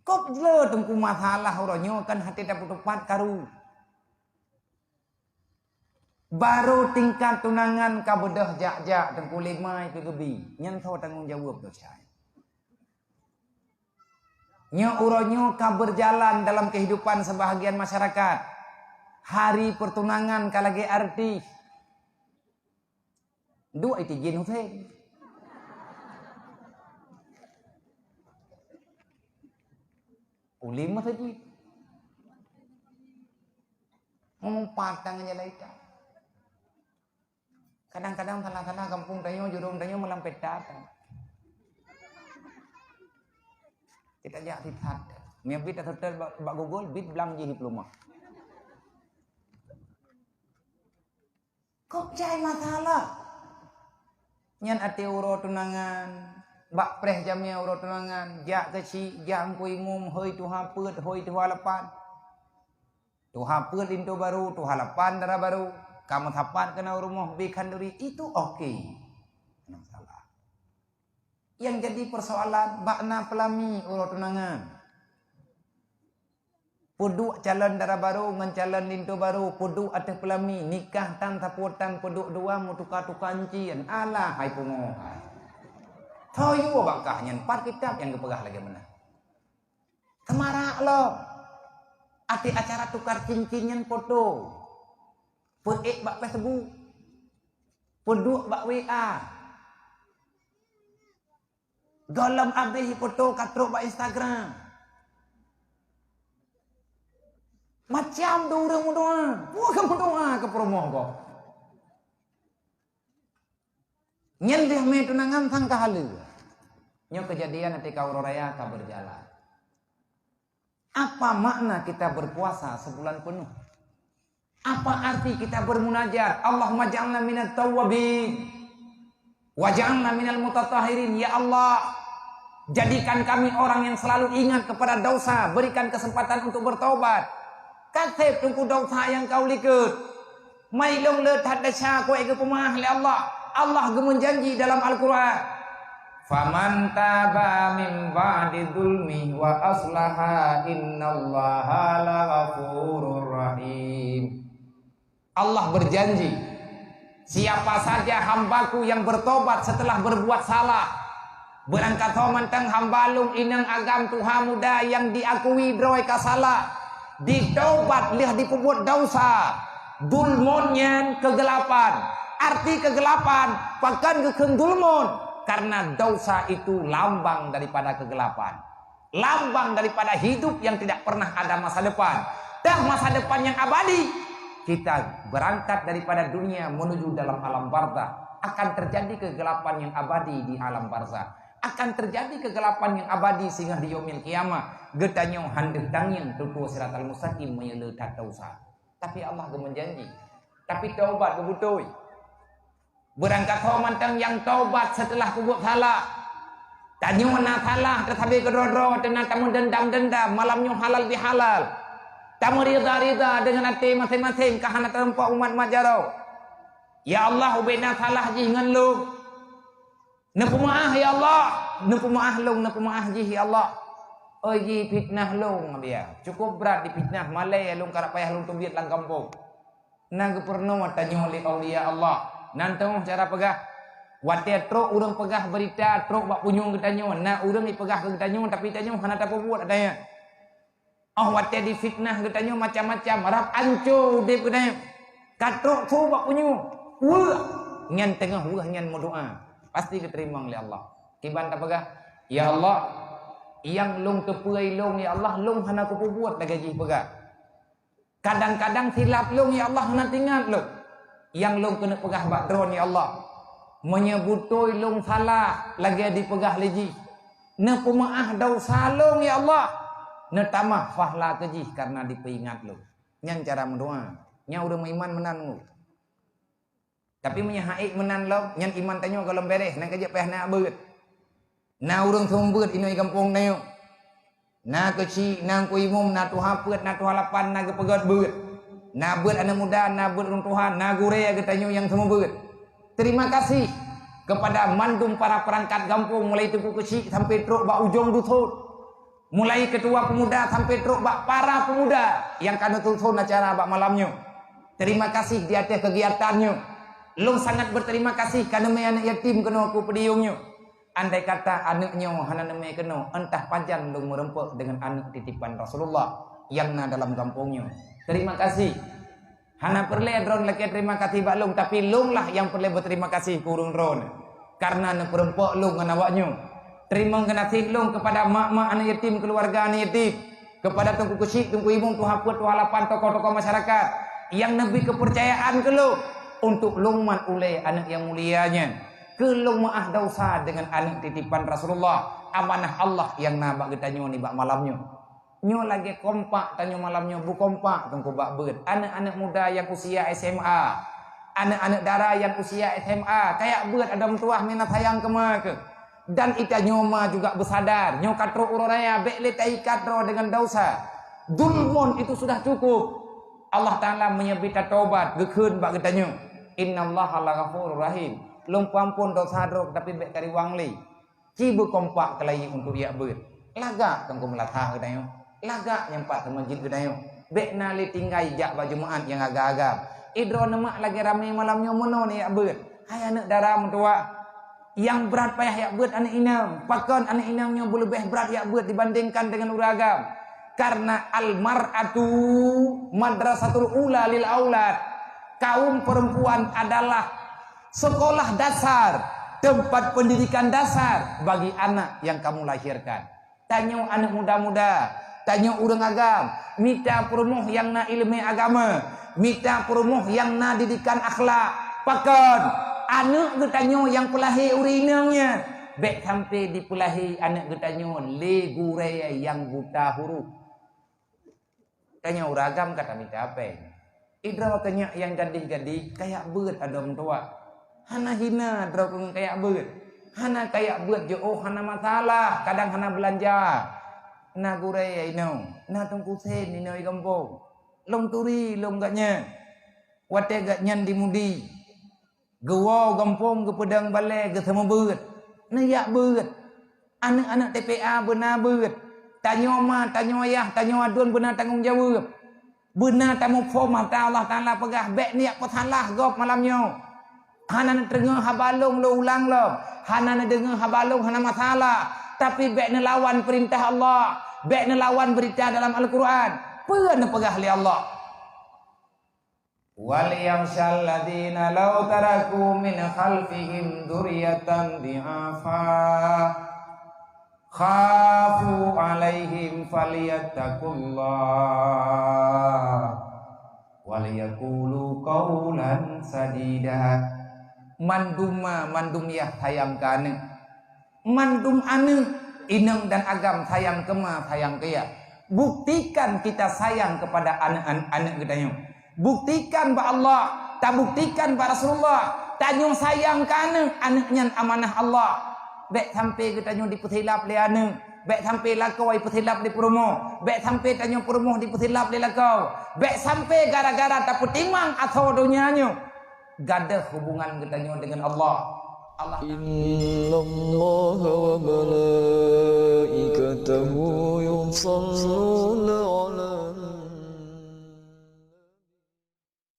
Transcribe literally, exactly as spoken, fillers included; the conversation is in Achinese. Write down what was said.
Kop jle teungku masalah uroe nyoe kan hati tapeutupat karu. Baru tingkat tunangan ka beudôh jak-jak teungku limai keu geubi. Nyan tho tanggong jaweueb desya. Nyoe uroe nyoe ka berjalan dalam kehidupan sebahagian masyarakat. Hari pertunangan ka lagée artis. Duek itijin Hussein. Ulim masjid. Ngumpat tangan jalan hitam. Kadang-kadang salah-salah gampông tanyoe, jurông tanyoe malam peta. Kita jak sisat. Mia bit taseutôt bak, bak Google, bit blang jih dipeulumah. Kok jai masalah? Nyan até uroe tunangan, bak preh jamé uroe tunangan, jak keuchik, jak teungku imum, hôi tuha peuet, hôi tuha lapan. Tuha peuet linto barô, tuha lapan dara barô, ka meusapat keunoe rumoh bie khanduri, itu oke. Hana masalah. Nyang jadi persoalan, bak na peulami uroe tunangan. Peuduek calon dara barô ngon calon linto barô, peuduek ateueh peulami, nikah tan sapeue tan peuduek dua meutuka-tuka encin. Alah hai pungo hai. Tho yue bak kah nyan, pat kitab nyang geupeugah lagée meunan. Teumarak lom. Até acara tukar cincin nyan foto. Peuék bak Facebook. Peuduek bak W A. Gohlom abéh foto ka trok bak Instagram. Macam dua ureuëng meudoa. Peue ka meudoa keu peurumoh gob? Nyan deh mé tunangan sang ka haleue. Nyoe keujadian ketika uroe raya ka berjalan. Apa makna kita berpuasa sebulan penuh? Apa arti kita bermunajat? Allahumma ja'alna minat tawwabin. Waj'alna minal mutatahhirin. Ya Allah, jadikan kami orang yang selalu ingat kepada dosa, berikan kesempatan untuk bertobat. Ka sép teungku dosa nyang ka likot. Mai lôn le that desya keuh geupeumeu'ah lé Allah. Allah geumeujanji dalam Al-Quran, "Faman taba min ba'di zulmi wa aslaha innallaha laghafurur rahim." Allah berjanji, "Siapa saja hamba-Ku yang bertobat setelah berbuat salah, beurangkasoe mantong hamba Lôn inong agam tuha muda nyang diakui droe ka salah, ditobat lheueh dipeubuet desya, zulmon nyan keugelapan." Arti keugelapan, pakon geukheun zulmon? Karena dosa itu lambang daripada keugelapan. Lambang daripada hidup yang tidak pernah ada masa depan dan masa depan yang abadi. Kita berangkat daripada dunia menuju dalam alam barzakh. Akan terjadi kegelapan yang abadi di alam barzakh. Akan terjadi kegelapan yang abadi singoh di Yaumil Qiyamah. Geutanyoe han deuh tangieng tutoe Siratal Mustaqim meunyoe le that desya. Tapi Allah geumeujanji. Tapi taubat geubeutôi. Beurangkasoe mantong nyang taubat seuteulah peubuet salah. Tanyoe na salah teusabe keudroe-droe teuna tameudendam-dendam, malam nyoe halal bihalal. Tameurida-rida deungon até maséng-maséng ka hana teurumpok umat-umat jaroe. Ya Allah, ubé na salah jih ngon lôn. Neupeumeu'ah ya Allah, neupeumeu'ah lôn, neupeumeu'ah jih ya Allah. Oi jih fitnah lôn biya. Cukup brat difitnah, malée lôn karap payah lôn teubiet lam gampông. Na geupeurunoe tanyoe lé aulia Allah. Nan teungoh cara peugah. Watée trok ureuëng peugah beurita trok bak punyueng geutanyoe, na ureuëng jipeugah keu geutanyoe tapi tanyoe hana tapeubuet, ada nyan. Óh watée difitnah geutanyoe macam-macam, rab anco udeb geutanyoe. Ka trok su bak punyueng, weueh, nyan teungoh weueh nyan meudoa, pasti geuteurimong lé Allah. Kiban tapeugah, "Ya Allah, nyang lôn teupeue lôn, ya Allah, lôn hana kupeubuet lagée jih peugah. Kadang-kadang silap lôn, ya Allah, hana teuingat lôn. Nyang lôn keuneuk peugah bak droe, ya Allah, meunyoe beutôi lôn salah lagée dipeugah lé jih, neupeumeu'ah desya lôn, ya Allah, neutamah pahla keu jih kareuna dipeuingat lôn." Nyan cara meudoa. Nyan ureuëng meuiman meunan ngu. Tapi meunyoe ha'ék meunan lom, nyan iman tanyoe gohlom béréh, na keuh jeuet payah na beuet. Na ureuëng seumeubeuet inoe gampông tanyoe. Na keuchik, na teungku imum, na tuha peuet, na tuha lapan, na geupeugét beuet. Na beuet aneuëk muda, na beuet ureuëng tuha, na gurée geutanyoe nyang seumeubeuet. Terima kasih kepada mandum para perangkat gampông, mulai teungku keuchik sampai trok bak ujong dusun. Mulai ketua pemuda sampai trok bak para pemuda nyang ka neutuson acara bak malam nyoe. Terima kasih di atas kegiatan nyoe. Lôn sangat berterima kasih kareuna aneuk yatim keunoe keu peudiyong nyoe. Andai kata aneuk nyoe hana neumé keunoe, entah pajan lôn meureumpok deungon aneuk titipan Rasulullah nyang na dalam gampông nyoe. Terima kasih. Hana peureulée droe lakée terima kasih bak lôn, tapi lôn lah nyang peureulée beuterima kasih keu ureuëng droe, kareuna neupeureumpok lôn ngon awak nyoe. Teurimong geunaséh lôn keupada mak-mak aneuk yatim, keuluwarga aneuk yatim, keupada Teungku Keuchik, Teungku Imum, Tuha Peuet, Tuha Lapan, tokoh-tokoh masyarakat nyang neubri keupeurcayaan keu lôn untuk lôn mat ulée aneuk nyang mulia nyan, keu lôn meuáh desya deungon aneuk titipan Rasulullah, amanah Allah nyang na bak geutanyoe nibak malam nyoe. Nyoe lagée kompak tanyoe malam nyoe, beukompak teungku bak beuet. Aneuk-aneuk muda nyang usia S M A, aneuk-aneuk dara nyang usia S M A, kayak beuet adoe meutuwah meunan sayang keu ma keuh. Dan geutanyoe ma juga beusadar, nyoe ka trok uroe raya, bék lé taikat droe deungon desya. Zulmun itu sudah cukup. Allah Taala meunyoe bita tobat geukheun bak geutanyoe, "Innallaha laghafurur rahim." Lôn peuampon desya droe, tapi bék kariwang lé. Ci beukompak keulayi untuk jak beuet. Lagak teungku meulatah geutanyoe. Lagak nyang pat teumeujid geutanyoe. Bék na lé tinggai jak bak Jumaat nyang agam-agam. Idroe neumak lagée ramé malam nyoe meunoe jak beuet. Hai aneuk dara meutuwah, nyang brat payah jak beuet aneuk inong. Pakon aneuk inong nyoe beuleubeh brat jak beuet dibandingkan deungon ureuëng agam? Karena al-mar'atu madrasatul ula lil aulad. Kaum perempuan adalah sekolah dasar, tempat pendidikan dasar bagi anak yang kamu lahirkan. Tanyoe aneuk muda-muda, tanyoe ureuëng agam, mita peurumoh nyang na iéleumé agama, mita peurumoh nyang na didikan akhlak. Pakon? Aneuk geutanyoe nyang peulahé ureuëng inong nyan, bék sampai dipeulahé aneuk geutanyoe lé gurée nyang buta huruf. Tanyoe ureuëng agam ka tamita péng. Idroe keu nyak nyang gadih-gadih, kayak beuet adoe meutuwah. Hana hina droe keu kayak beuet. Hana kayak beuet jiôh, hana masalah, kadang hana beulanja. Na gurée inong, na Teungku Sen inong di gampông. Lôn turi lôn geuh nyan. Watée geuh nyan di Mudi, geuwoe gampông geupeudong balée geuseumeubeuet. Neujak beuet. Aneuk-aneuk T P A beuna beuet. Tanyoe ma, tanyoe yah, tanyoe aduen beuna tanggong jaweueb. Beuna tamuphom hata Allah Taala peugah, bék neujak peusalah gob malam nyoe. Hana neudeungoe haba lôn, lôn ulang lom. Hana neudeungoe haba lôn hana masalah, tapi bék neulawan peurintah Allah. Bék neulawan beurita dalam Al-Qur'an. Peue neupeugah lé Allah? "Wal yakhshal ladzina law taraku min khalfihim dzurriyyatan dhi'afa khafu 'alaihim falyattaqullah wal yaqulu qaulan sadida." Mandum ma, mandum yah sayang keu aneuk. Mandum aneuk, inong dan agam sayang keu ma, sayang keu yah. Buktikan kita sayang kepada aneuk-aneuk geutanyoe. Buktikan bak Allah, tabuktikan bak Rasulullah, tanyoe sayang keu aneuk, aneuk nyan amanah Allah. Bék sampai geutanyoe dipeusilap lé aneuk, bék sampai lakoe dipeusilap lé peurumoh, bék sampai tanyoe peurumoh dipeusilap lé lakoe, bék sampai gara-gara tapeutimang asoe donya nyoe gadôh hubungan geutanyoe deungon Allah. Allah Innallaha wa malaikatahu yusalluna